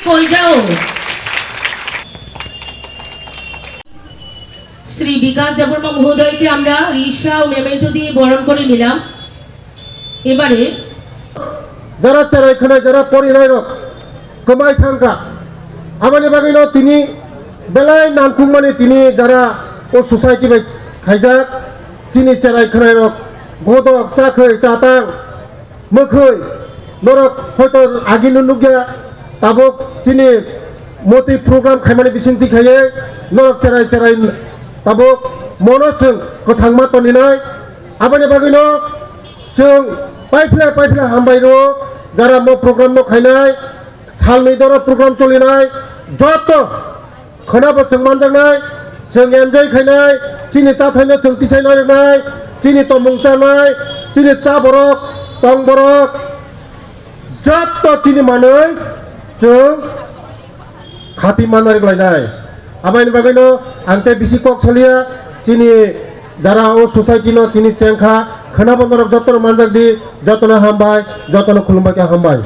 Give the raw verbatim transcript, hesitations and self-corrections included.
হয়ে যাও। শ্রী বিকাশ দেববর্মা মহোদয়কে আমরা রিসা ও মেমেন্টো দিয়ে বরণ করে নিলাম। এবারে যারা cherai khwnai, jara porinai rok kwmai thangkha, aboni bagwino tini belai nangkukmani tini jara o society bai khaijak, chini cherai khwnai rok godok chakhwi chatang mwkhwi norok hoito agini nukya, tabuk chini moti program khaimani bisingtwi khaiwi norok cherai cherai tabuk mono chwng kwthangma toninai. Aboni bagwino chwng paiphle paiphle hambai rwo, jara mo program no khainai, salni doro program cholinai, joto khwnabo chwng manjaknai, chwng enjoy khainai, chini chathaino chwng tisai narwknai, chini tomung chanai, chini cha borok, tong borok, joto chini manwi chwng khati manna rwglainai. Aboni bagwino ang tei bisi kok saliya, chini jara o society no tini chengkha, khwnabo norok jotono manjak di, jotono hambai, jotono khulumbai khe hambai.